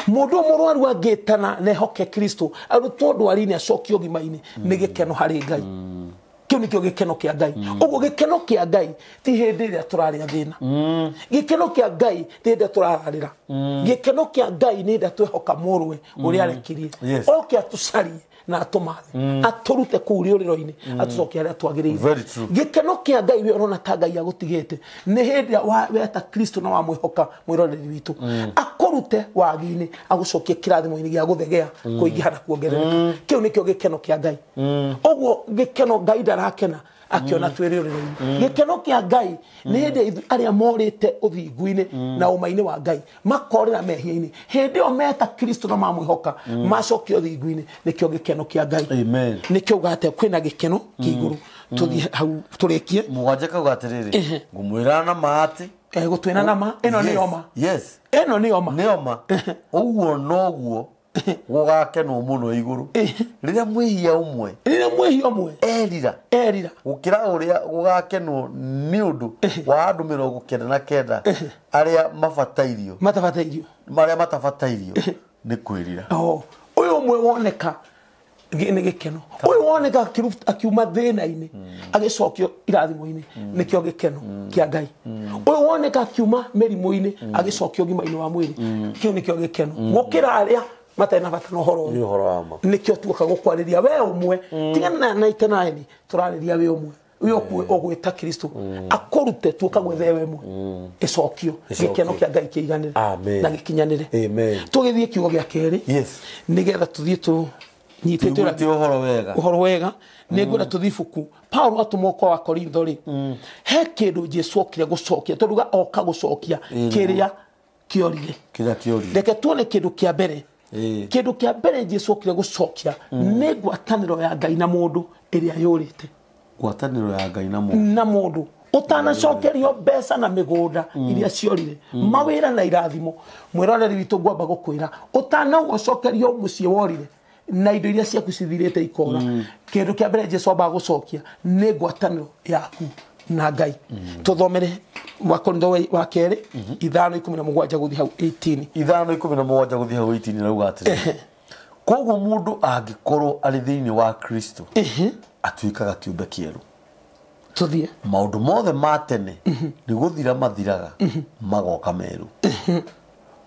Mũndũ mũrwaru angĩtana na ehoke Kristo, arutwo ndwari-inĩ acokio ũgima-inĩ, nĩ gĩkeno harĩ Ngai. Kĩu nĩkĩo gĩkeno kĩa Ngai. Ũguo gĩkeno kĩa Ngai ti hĩndĩ ĩrĩa tũrarĩa thĩna. Gĩkeno kĩa Ngai ti hĩndĩ ĩrĩa tũrararĩra. Gĩkeno kĩa Ngai nĩ hĩndĩ ĩrĩa twehoka mũrũwe ũrĩa arekirie, oke atũcarie na atũmathe, atũrute kũu rĩũrĩro-inĩ, atũcokie harĩa twagĩrĩire. Gĩkeno kĩa Ngai we ũrona ta Ngai agũtigĩte nĩ hĩndĩ ĩrĩa weta Kristo na wamwĩhoka mwĩroreri witũ, akũrute wagi-inĩ agũcokie kĩrathimo-inĩ gĩa gũthegea, kũingĩha na kuongerereka. Kĩu nĩkĩo gĩkeno kĩa Ngai. Ũguo gĩkeno Ngai ndarakena akiona twĩ rĩũrĩro-inĩ. Gĩkeno kĩa Ngai nĩ hĩndĩ ĩrĩa arĩa morĩte ũthingu-inĩ na ũma-inĩ wa Ngai makorĩra mehia-inĩ, hĩndĩ ĩyo meta Kristo na mamwĩhoka macokio ũthingu-inĩ, nĩkĩo gĩkeno kĩa Ngai. Nĩkĩo uga atĩ kwĩna gĩkeno kĩa igũrũ. Tũthiĩ hau tũrĩkie. Mũgwanja kauga atĩrĩrĩ, ngũmwĩra na ma atĩ gũtwĩna na ma ĩno nĩ oma. Yes. Ĩno nĩ oma. Nĩ oma. Ũguo noguo gũgakenwo mũno igũrũ rĩrĩa mwĩhia ũmwe, erira, gũkĩra ũrĩa gũgakenwo nĩ ũndũ wa andũ 99 arĩa mabatairio, marĩa matabatairio nĩ kwĩrira. Ũyũ ũmwe woneka Nĩ gĩkeno. Ũyũ woneka akiuma thĩna-inĩ agĩcokio irathimo-inĩ nĩkĩo gĩkeno kĩa Ngai. Ũyũ woneka akiuma mĩrimũ-inĩ agĩcokio ũgima-inĩ wa mwĩrĩ kĩu nĩkĩo gĩkeno. Gũkĩra arĩa matarĩ na bata na ũhoro Nĩ ũhoro wa ma. Nĩkĩo tuoka gũkwarĩria we ũmwe tigana na 99 tũrarĩria we ũmwe ũyũ ũgwĩta Kristo akũrute tuoka gwethe we ũmwe ĩcokio gĩkeno kĩa Ngai kĩiganĩre na gĩkinyanĩre. Amen. Tũgĩthiĩ kiugo gĩa kerĩ. Yes. Nĩgetha tũthiĩ tũnyitĩte ũhoro wega. Ũhoro wega nĩ ngwenda tũthiĩ ibuku Paulo atũmwo kwa Wakorintho rĩ he kĩndũ Jesu okire gũcokia tondũ oka gũcokia kĩrĩa kĩorire. Kĩrĩa kĩorire. Reke tuone kĩndũ kĩa mbere. Kĩndũ kĩa mbere Jesu okire gũcokia nĩ ngwatanĩro ya Ngai na mũndũ ĩrĩa yũrĩte. Ngwatanĩro ya Ngai na mũndũ. Na mũndũ ũtanacokerio mbeca na mĩgũnda iria ciorire mawĩra na irathimo mwĩroreri witũ ngwamba gũkwĩra ũtanaũcokerio mũciĩ worire na indo iria ciaku cithirĩte ikora kĩndũ kĩa mbere Jesu ambaga gũcokia nĩ ngwatanĩro yaku na Ngai. Tũthomere Wakorintho wa kerĩ 5:17 gũthiĩ hau 18. 5:17 gũthiĩ hau 18 rauga atĩrĩ koguo mũndũ angĩkorwo arĩ thĩinĩ wa Kristo atuĩkaga kĩũmbe kĩerũ. Tũthiĩ. Maũndũ mothe ma tene nĩ gũthira mathiraga magoka merũ.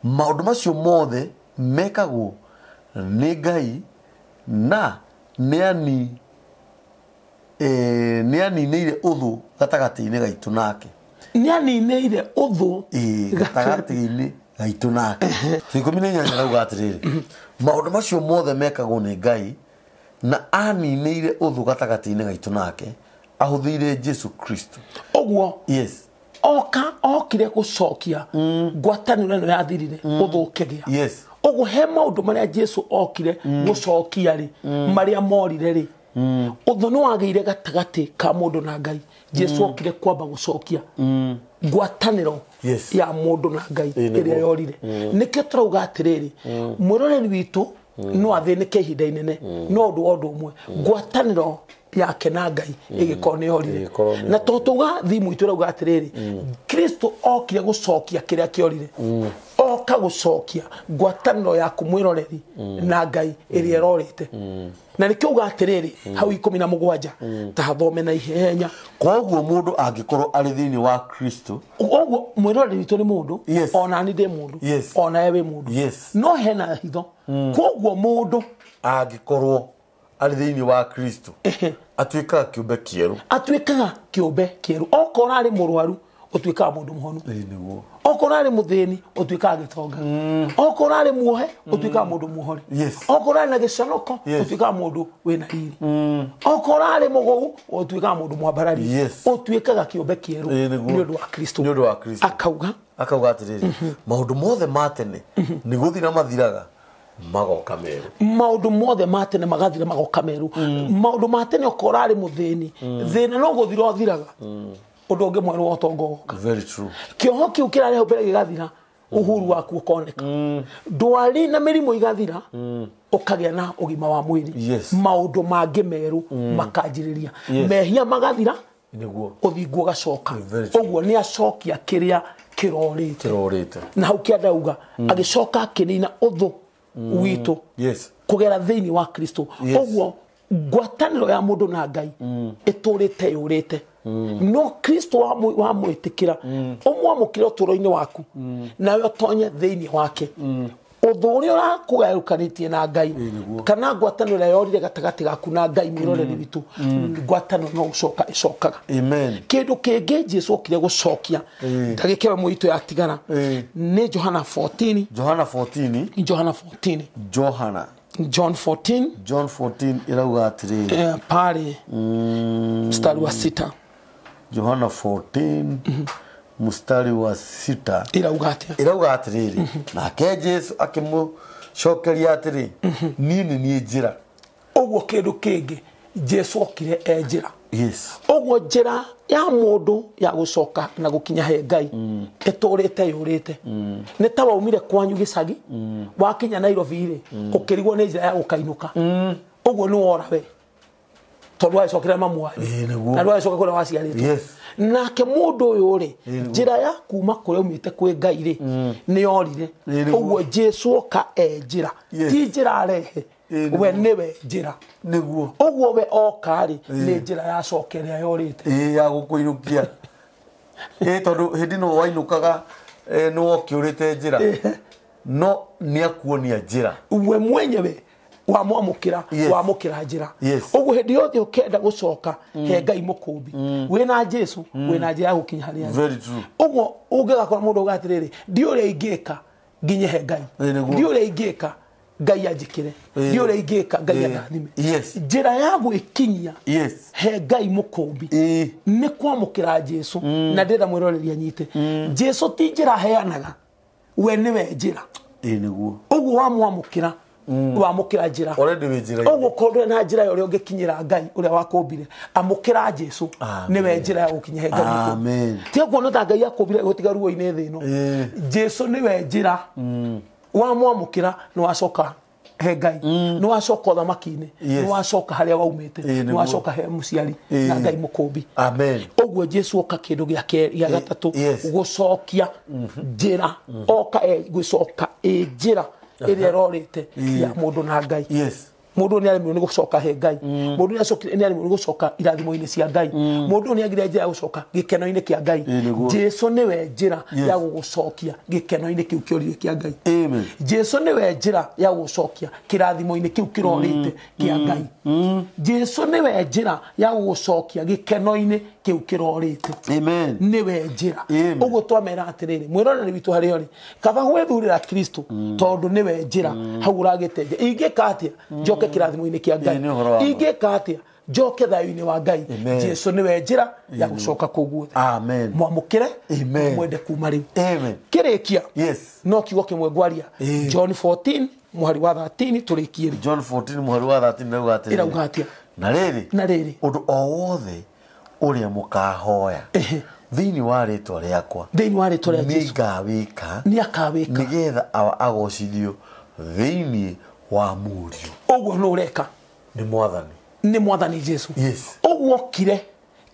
Maũndũ macio mothe mekagwo nĩ Ngai na nĩaninĩire ũthũ gatagatĩ-inĩ gaitũ nake. Nĩaninĩire ũthũ gatagatĩ-inĩ gaitũ nake. 18 rauga atĩrĩrĩ maũndũ macio mothe mekagwo nĩ Ngai na aninĩire ũthũ gatagatĩ-inĩ gaitũ nake ahũthĩire Jesu Kristo. Ũguo yes oka okire gũcokia ngwatanĩro ĩno yathirire ũthũ ũkĩgĩa. Yes. Ũguo he maũndũ marĩa Jesu okire gũcokia rĩ marĩa morire rĩ ũthũ nĩ wagĩire gatagatĩ ka mũndũ na Ngai. Jesu okire kwamba gũcokia ngwatanĩro ya mũndũ na Ngai ĩrĩa yorire. Nĩkĩo tũrauga atĩrĩrĩ mwĩroreri witũ no athĩnĩke ihinda inene no ũndũ wa ũndũ ũmwe ngwatanĩro yake na Ngai ĩgĩkorwo nĩ yorire. Na tondũ tauga thimu itũ ĩrauga atĩrĩrĩ Kristo okire gũcokia kĩrĩa kĩorire. Oka gũcokia ngwatanĩro yaku mwĩroreri na Ngai ĩrĩa ĩrorĩte. Na nĩkĩo uga atĩrĩrĩ hau 17 ta hathome na ihenya. Koguo mũndũ angĩkorwo arĩ thĩinĩ wa Kristo ũguo mwĩroreri witũ nĩ mũndũ ona ni ndĩ mũndũ ona we wĩ mũndũ no hena hitho. Koguo mũndũ angĩkorwo arĩ thĩinĩ wa Kristo atuĩkaga kĩũmbe kĩerũ. Atuĩkaga kĩũmbe kĩerũ. Okorwo arĩ mũrwaru ũtuĩkaga mũndũ mũhonu. Nĩguo. Okorwo arĩ mũthĩni ũtuĩkaga gĩtonga. Okorwo arĩ muohe ũtuĩkaga mũndũ muohore. Okorwo arĩ na gĩconoko ũtuĩkaga mũndũ wĩna riri. Okorwo arĩ mũgũu ũtuĩkaga mũndũ mwambarari. Ũtuĩkaga kĩũmbe kĩerũ nĩ ũndũ wa Kristo. Nĩ ũndũ wa Kristo. Akauga atĩrĩrĩ maũndũ mothe ma tene nĩ gũthira mathiraga magoka merũ. Maũndũ mothe ma tene magathira magoka merũ. Maũndũ ma tene okorwo arĩ mũthĩni thĩna no gũthira ũthiraga ũndũ ũngĩ mwerũ wa ũtonga ũgoka. Very true. Kĩoho kĩu kĩrarĩ hau mbere gĩgathira uhuru waku ũkoneka. Ndwari na mĩrimũ igathira ũkagĩa na ũgima wa mwĩrĩ. Maũndũ mangĩ merũ makanjĩrĩria. Mehia magathira nĩguo ũthingu ũgacoka. Ũguo nĩ acokia kĩrĩa kĩrorĩte. Na hau kĩandauga agĩcoka akĩnina ũthũ witũ kũgera thĩinĩ wa Kristo. Ũguo ngwatanĩro ya mũndũ na Ngai ĩtũrĩte yũrĩte. No Kristo wamwĩtĩkĩra ũmwamũkĩre ũtũũro-inĩ waku nawe ũtonye thĩinĩ wake. Ũthũ ũrĩa ũrakũgayũkanĩtie na Ngai kana ngwatanĩro ĩrĩa yorire gatagatĩ gaku na Ngai mwĩroreri witũ ngwatanĩro no gũcoka ĩcokaga. Amen. Kĩndũ kĩngĩ Jesu okire gũcokia ndagĩka ĩmwe itũ yatigara nĩ Johana 14. Johana 14. Johana 14. Johana John 14. John 14 irauga atĩrĩrĩ pale mstari wa 6. Johana 14 mstari wa 6 irauga atĩa? Irauga atĩrĩrĩ nake Jesu akĩmũcokeria atĩrĩ niĩ nĩ niĩ njĩra. Ũguo kĩndũ kĩngĩ Jesu okire e njĩra. Yes. Ũguo njĩra ya mũndũ ya gũcoka na gũkinya he Ngai ĩtũrĩte yũrĩte. Nĩ ta waumire kwanyu gĩcagi wakinya Nairobi rĩ ũkĩrigwo nĩ njĩra ya gũkainũka. Ũguo nĩ wora we tondũ wacokera mamu wanyu na ndwacoka kũrĩa waciarĩtwo. Nake mũndũ ũyũ rĩ njĩra ya kuma kũrĩa umĩte kwĩ Ngai rĩ nĩ yorire. Ũguo Jesu oka e njĩra ti njĩra arehe We nĩwe njĩra. Nĩguo. Ũguo we oka rĩ, nĩ njĩra yacoka ĩrĩa yorĩte. Ya gũkũinũkia. Tondũ hĩndĩ ĩno wainũkaga nĩ wokĩũrĩte njĩra. No nĩakuonia njĩra. We mwenyewe wamwamũkĩra, wamũkĩra njĩra. Ũguo hĩndĩ yothe ũkenda gũcoka he Ngai mũkũmbi, wĩna Jesu, wĩna njĩra ya gũkinya harĩa. Very true. Ũguo ũngĩgakora mũndũ auga atĩrĩrĩ, ndi ũrĩa ingĩka nginye he Ngai, ndi ũrĩa ingĩka Ngai anjĩkĩre, ndi ũrĩa ingĩka Ngai andathime. Njĩra ya gwĩkinyia he Ngai mũkũmbi nĩ kwamũkĩra Jesu. Na ndĩrenda mwĩroreri anyite, Jesu ti njĩra aheanaga, we nĩwe njĩra. Nĩguo. Ũguo wamwamũkĩra, wamũkĩra njĩra. Already wĩ njĩra. Ũguo korwo na njĩra ya ũrĩa ũngĩkinyĩra Ngai ũrĩa wakũmbire, amũkĩra Jesu, nĩwe njĩra ya gũkinya he Ngai. Amen. Tiga kuona ta Ngai akũmbire gũtiga ruo-inĩ thĩ ĩno. Jesu nĩwe njĩra. Wamwamũkĩra nĩ wacoka he Ngai, nĩ wacoka ũthamaki-inĩ, nĩ wacoka harĩa waumĩte, nĩ wacoka he mũciari na Ngai mũkũmbi. Amen. Ũguo Jesu oka kĩndũ gĩa gatatũ, gũcokia njĩra, oka gũcoka ĩ njĩra ĩrĩa ĩrorĩte ya mũndũ na Ngai. Mũndũ nĩ aremirwo nĩ gũcoka he Ngai, mũndũ nĩ aremirwo nĩ gũcoka irathimo-inĩ cia Ngai, mũndũ nĩ agire njĩra ya gũcoka gĩkeno-inĩ kĩa Ngai. Jesu nĩwe njĩra ya gũgũcokia gĩkeno-inĩ kĩu kĩorire kĩa Ngai. Jesu nĩwe njĩra ya gũgũcokia kĩrathimo-inĩ kĩu kĩrorĩte kĩa Ngai. Jesu nĩwe njĩra ya gũgũcokia gĩkeno-inĩ kĩu kĩrorĩte. Amen. Nĩwe njĩra. Ũguo twamera atĩrĩrĩ, mwĩroreri witũ harĩa ũrĩ, kaba gwĩthurĩra Kristo tondũ nĩwe njĩra, hau ũragĩte njĩra. Ingĩka atĩa njoke kĩrathimo-inĩ kĩa Ngai? Ingĩka atĩa njoke thayũ-inĩ wa Ngai? Jesu nĩwe njĩra ya gũcoka kũu guothe. Amen. Mwamũkĩre, mwende kuma rĩu. Amen. Kĩrĩkia. Yes. No kiugo kĩmwe ngwaria. John 14 mũhari wa 13 tũrĩkie rĩ. John 14 mũhari wa 13 ĩrauga atĩrĩrĩ. Ĩrauga atĩa? Na rĩrĩ. Na rĩrĩ. Ũndũ o wothe ũrĩa mũkahoya thĩinĩ wa rĩtwa rĩakwa, thĩinĩ wa rĩtwa rĩa Jesu, nĩngawĩka, nĩakawĩka, nĩgetha awa agocithio thĩinĩ wa mũriũ. Ũguo nĩ ũreka. Nĩ Mwathani. Nĩ Mwathani Jesu. Ũguo okire,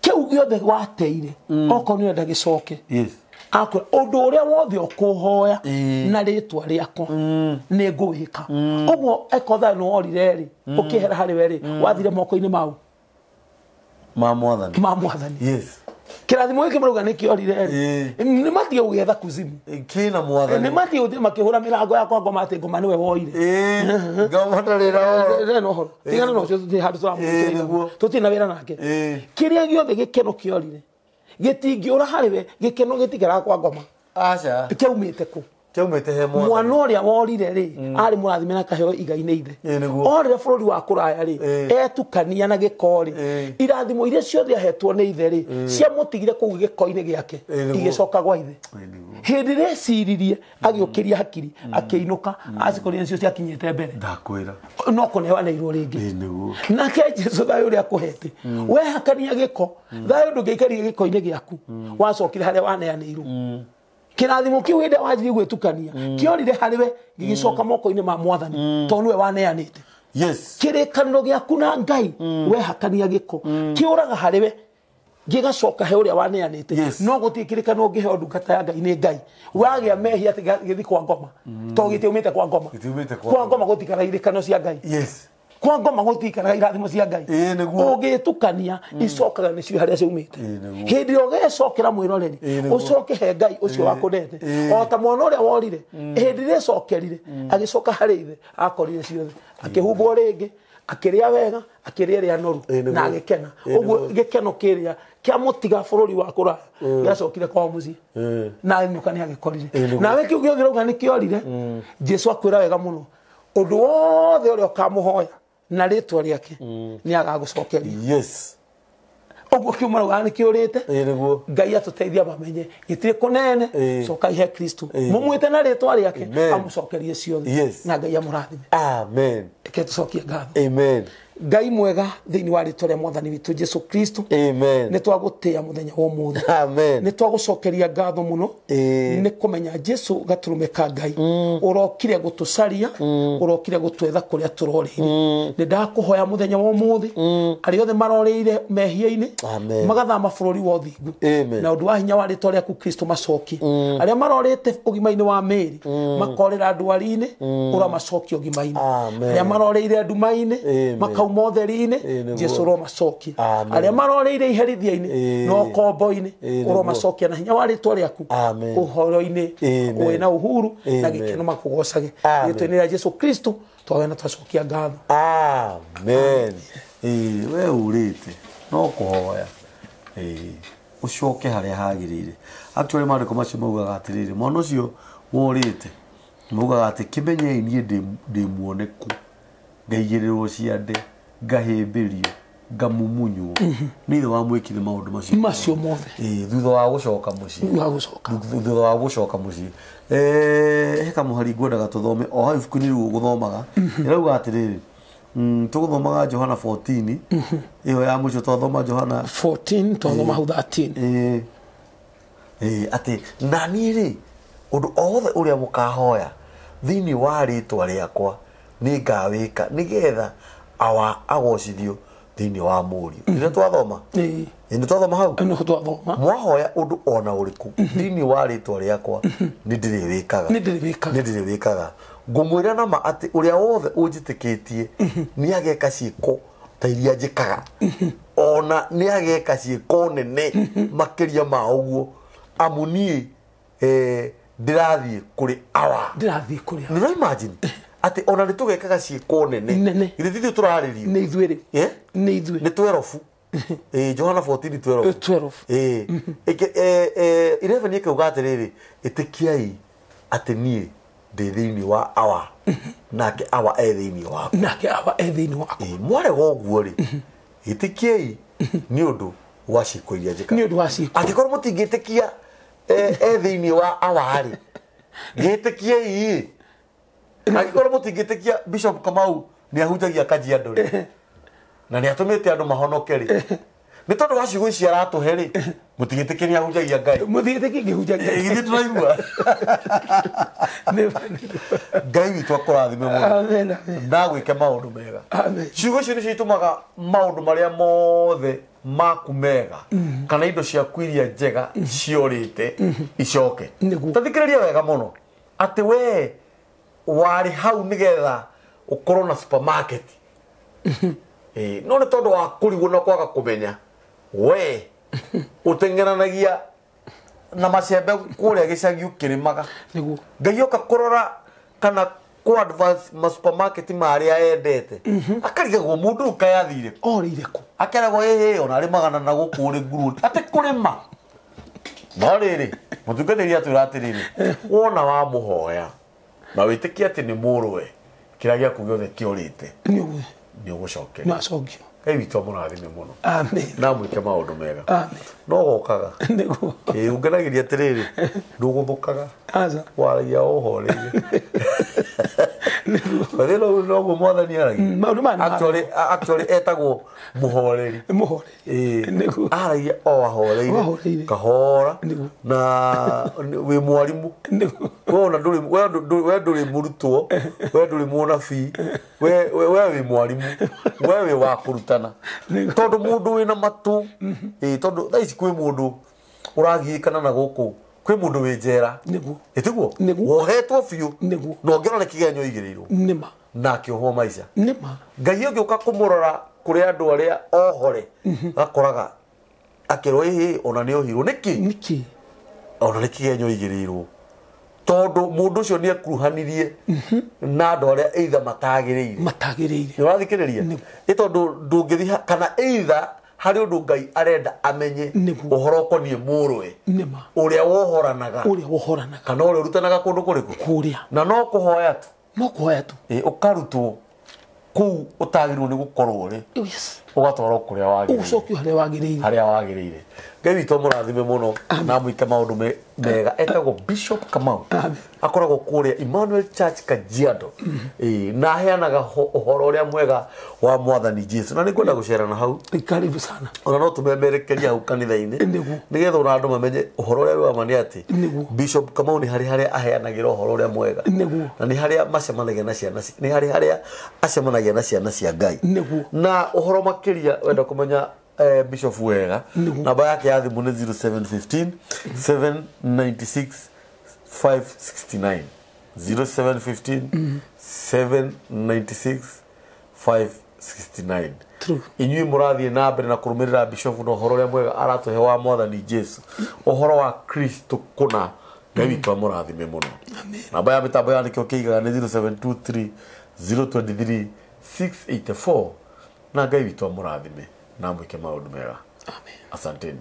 kĩu gĩothe wateire, okorwo nĩ ũrenda gĩcoke. Akwĩra ũndũ ũrĩa wothe ũkũhoya na rĩtwa rĩakwa nĩ ngũwĩka. Ũguo eko thayũ nĩ worire rĩ, ũkĩehera harĩ we rĩ, wathire moko-inĩ mau ma Mwathani. Ma Mwathani. Kĩrathimo gĩkĩ marauga nĩ kĩorire rĩ, nĩ matige gũgĩetha kuzimu. Kĩna Mwathani. Nĩ matige gũthiĩ makĩhũra mĩrango yakwa ngoma atĩ ngoma nĩwe woire. Ngoma ndarĩ na ũhoro. Ndarĩ na ũhoro. Tigana na ũcio, tũtirĩ handũ tũramũĩkĩra. Tũtirĩ na wĩra nake. Kĩrĩa gĩothe gĩkeno kĩorire, gĩtingĩũra harĩ we, gĩkeno gĩtikĩraga kwa ngoma. Aca. Kĩaumĩte kũ? Kĩaumĩte he Mwathani. Mwana ũrĩa worire rĩ, arĩ mũrathime na akaheo igai nĩ ithe. Orire bũrũri wa kũraya rĩ, etukania na gĩko rĩ, irathimo iria ciothe ahetwo nĩ ithe rĩ, ciamũtigire kũu gĩko-inĩ gĩake, igĩcoka gwa ithe. Hĩndĩ ĩrĩa eciririe, agĩũkĩria hakiri, akĩinũka, acikorire nĩcio ciakinyĩte mbere. Ndakwĩra. No kũneanĩirwo rĩngĩ. Nake Jesu thayũ ũrĩa akũhete, wehakania gĩko, thayũ ndũngĩikarire gĩko-inĩ gĩaku, wacokire harĩa waneanĩirwo. Kĩrathimo kĩu hĩndĩ wanjirie gwĩtukania, kĩorire harĩ we, gĩgĩcoka moko-inĩ ma Mwathani, tondũ nĩwe waneanĩte. Kĩrĩkanĩro gĩaku na Ngai, wehakania gĩko, kĩũraga harĩ we, gĩgacoka he ũrĩa waneanĩte. No gũtirĩ kĩrĩkanĩro ũngĩheo ndungata ya Ngai nĩ Ngai. Wagĩa mehia atĩ gĩthiĩ kwa ngoma, tondũ gĩtiumĩte kwa ngoma. Kwa ngoma gũtikaraga irĩkanĩro cia Ngai. Kwa ngoma gũtikaraga irathimo cia Ngai. Ũngĩtukania icokaga nĩcio harĩa ciumĩte. Hĩndĩ ĩrĩa ũgecokera mwĩroreri, ũcoke he Ngai ũcio wakũnete. O ta mwana ũrĩa worire, hĩndĩ ĩrĩa ecokerire, agĩcoka harĩ ithe, akorire ciothe. Akĩhumbwo rĩngĩ, akĩrĩa wega, akĩrĩa ĩrĩa noru, na agĩkena. Ũguo gĩkeno kĩrĩa kĩamũtiga bũrũri wa kũraya, gĩacokire kwao mũciĩ. Na ainũka nĩ agĩkorire. Nawe kĩu gĩothe ũrauga nĩ kĩorire, Jesu akwĩra wega mũno, ũndũ wothe ũrĩa ũkamũhoya na rĩtwa rĩake nĩ agagũcokeria. Ũguo kĩu marauga nĩ kĩũrĩte. Ngai atũteithia mamenye gĩtirĩ kũnene, coka ihe Kristo, mũmwĩte na rĩtwa rĩake, amũcokerie ciothe. Na Ngai amũrathime. Amen. Reke tũcokie ngatho. Amen. Ngai mwega thĩinĩ wa rĩtwa rĩa mwathani witũ Jesu Kristo. Amen. Nĩ twagũtĩĩa mũthenya wa ũmũthĩ. Amen. Nĩ twagũcokeria ngatho mũno nĩ kũmenya Jesu gatũrũme ka Ngai ũrokire gũtũcaria, ũrokire gũtwetha kũrĩa tũrorĩire. Nĩ ndakũhoya mũthenya wa ũmũthĩ arĩa othe marorĩire mehia-inĩ magathama bũrũri wa ũthingu na ũndũ wa hinya wa rĩtwa rĩaku Kristo macokie. Arĩa marorĩte ũgima-inĩ wa mĩĩrĩ makorĩra ndwari-inĩ ũramacokia ũgima-inĩ. Arĩa marorĩire nduma-inĩ makauma ũtheri-inĩ Jesu ũromacokia. Arĩa marorĩire iherithia-inĩ na ũkombo-inĩ ũromacokia na hinya wa rĩtwa rĩaku ũhoro-inĩ wĩna uhuru na gĩkeno makũgocage. Rĩtwa-inĩ rĩa Jesu Kristo twahoya na twacokia ngatho. Amen. We ũrĩte no kũhoya ũcoke harĩa hagĩrĩire. Actually maandĩko macio maugaga atĩrĩrĩ, mwana ũcio worĩte maugaga atĩ kĩmenyei niĩ ndĩ muoneku, ngaigĩrĩrwo ciande, ngahĩmbĩrio, ngamumunywo. Nĩ ithe wamwĩkire maũndũ macio mothe. Thutha wa gũcoka mũciĩ. Thutha wa gũcoka mũciĩ. He kamũhari ngwendaga tũthome o hau ibuku-inĩ rĩu ũgũthomaga. Ĩrauga atĩrĩrĩ, tũgũthomaga Johana 14 ĩyo ya mũico twathoma Johana 14 twathoma hau 13. Atĩ na niĩ rĩ ũndũ o wothe ũrĩa mũkahoya thĩinĩ wa rĩtwa rĩakwa nĩ ngawĩka nĩgetha awa agocithio thĩinĩ wa mũriũ. Nĩ twathoma? Nĩ twathoma hau? Nĩ twathoma. Mwahoya ũndũ ona ũrĩkũ thĩinĩ wa rĩtwa rĩakwa nĩ ndĩrĩwĩkaga. Nĩ ndĩrĩwĩkaga. Ngũmwĩra nama atĩ ũrĩa wothe ũnjĩtĩkĩtie nĩ ageka ciĩko ta iria njĩkaga, ona nĩ ageka ciĩko nene makĩria ma ũguo, amu niĩ ndĩrathiĩ kũrĩ awa. Ndĩrathiĩ kũrĩ awa. Nĩ imagine atĩ ona nĩ tũgekaga ciĩko nene. Githĩ ti ithuĩ tũrarĩrio? Nĩ ithuĩ rĩ. Nĩ ithuĩ. Nĩ 12. Johana 14 12. 12. 11 ĩkauga atĩrĩrĩ, ĩtĩkiai atĩ niĩ ndĩ thĩinĩ wa awa nake awa e thĩinĩ wakwa. Nake awa e thĩinĩ wakwa. Mwarega ũguo rĩ, ĩtĩkiai nĩ ũndũ wa ciĩko iria njĩkaga. Nĩ ũndũ wa ciĩko. Angĩkorwo mũtingĩtĩkia e thĩinĩ wa awa rĩ, gĩtĩkiei. Angĩkorwo mũtingĩtĩkia Bishop Kamau nĩ ahunjagia Kajiado rĩ, na nĩ atũmĩte andũ mahonoke rĩ, nĩ tondũ wa ciugo ici aratũhe rĩ, mũtingĩtĩkia nĩ ahunjagia Ngai. Mũtingĩtĩkia ngĩhunjagia. Githĩ tũraigua? Ngai witũ akũrathime mũno. Amen. Na gwĩke maũndũ mega. Amen. Ciugo icio nĩcio itũmaga maũndũ marĩa mothe maku mega kana indo ciaku iria njega ciorĩte icoke. Ta thikĩrĩria wega mũno atĩ we warĩ hau nĩgetha ũkorwo na supermarket. No nĩ tondũ wa kũrigwo na kwaga kũmenya we ũteng'eranagia na macembe kũrĩa gĩcagi ũkĩrĩmaga. Nĩguo. Ngai oka kũrora kana kũ advance ma supermarket marĩa endete akarigagwo mũndũ ũyũ kaĩ athire kũ, orĩire kũ, akeragwo ĩhĩ ona arĩmaga na gũkũ ũrĩ ngurumo atĩ kũrĩma. No rĩrĩ mũtungatĩri atwĩra atĩrĩrĩ, wona wamũhoya na wĩtĩkie atĩ nĩ mũrũwe kĩrĩa gĩaku gĩothe kĩorĩte nĩ ũgũcokerio. Nĩ acokio. Ngai witũ amũrathime mũno. Amen. Na mwĩke maũndũ mega. Amen. No gokaga. Nĩguo. Ũngenagĩria atĩrĩrĩ, ndũgũthũkaga. Aca. Waragia ũhoreire. Nĩguo. Noguo mwathani aragia. Maũndũ maya nĩ Actually etagwo mũhoreri. Mũhoreri. Nĩguo. Aragia o ahoreire. Kahora. Na wĩ mwarimũ. Nĩguo. We ndũrĩ mũrutwo, we ndũrĩ mũnabii, we wĩ mwarimũ, we wĩ wa kũrutana. Tondũ mũndũ wĩna matũ, tondũ thaa ici kwĩ mũndũ ũragiĩkana na gũkũ, kwĩ mũndũ wĩ njera. Nĩguo. Ĩtiguo? Nĩguo. Wohetwo biũ. Nĩguo. Na ũngĩrora kĩgenyo igĩrĩirwo. Nĩma. Na akĩohwo maica. Nĩma. Ngai ũngĩũka kũmũrora kũrĩ andũ arĩa ohore, gakoraga akĩrwo ĩhĩ ona nĩ ohirwo. Nĩkĩ? Nĩkĩ? Ona nĩ kĩgenyo igĩrĩirwo. Tondũ mũndũ ũcio nĩ ekuruhanirie na andũ arĩa either matagĩrĩire. Matagĩrĩire. Nĩ ũrathikĩrĩria? Nĩ tondũ ndũngĩthiĩ kana either harĩ ũndũ Ngai arenda amenye ũhoro ũkoniĩ mũrũwe. Nĩma. Ũrĩa wohoranaga. Ũrĩa wohoranaga. Kana ũrĩa ũrutanaga kũndũ kũrĩkũ? Kũrĩa. Na no kũhoya tu. No kũhoya tu. Ũkarutwo kũu ũtagĩrĩirwo nĩ gũkorwo rĩ. Yes. Ũgatwarwo kũrĩa wagĩrĩire. Ũgũcokio harĩa wagĩrĩire. Harĩa wagĩrĩire. Ngai witũ amũrathime mũno na amwĩke maũndũ mega. Etagwo Bishop Kamau. Amen. Akoragwo kũrĩa Emmanuel Church Kajiado. Ĩĩ, na aheanaga ũhoro ũrĩa mwega wa mwathani Jesu. Na nĩ ngwenda gũcerana hau. Karibu sana. Ona no tũmemerekerie hau kanitha-inĩ. Nĩguo. Nĩgetha ona andũ mamenye ũhoro ũrĩa wĩ wa ma nĩ atĩ Nĩguo. Bishop Kamau nĩ harĩ harĩa aheanagĩra ũhoro ũrĩa mwega. Nĩguo. Na nĩ harĩa macemanagia na ciana nĩ harĩ harĩa acemanagia na ciana cia Ngai. Nĩguo. Na ũhoro makĩria wenda kũmenya Bishop wega, Nĩguo. namba yake ya thimũ nĩ 0715 796 569, 0715 796 569. True. Inyuĩ mũrathiĩ na mbere na kũrũmĩrĩra Bishop na ũhoro ũrĩa mwega aratũhe wa mwathani Jesu, ũhoro wa Kristo kũna. Ngai witũ amũrathime mũno. Namba ya mĩtambo ya nĩkĩo kĩigaga nĩ 0723 023 684. Na Ngai witũ amũrathime na amwĩke maũndũ mega. Amen. Asanteni.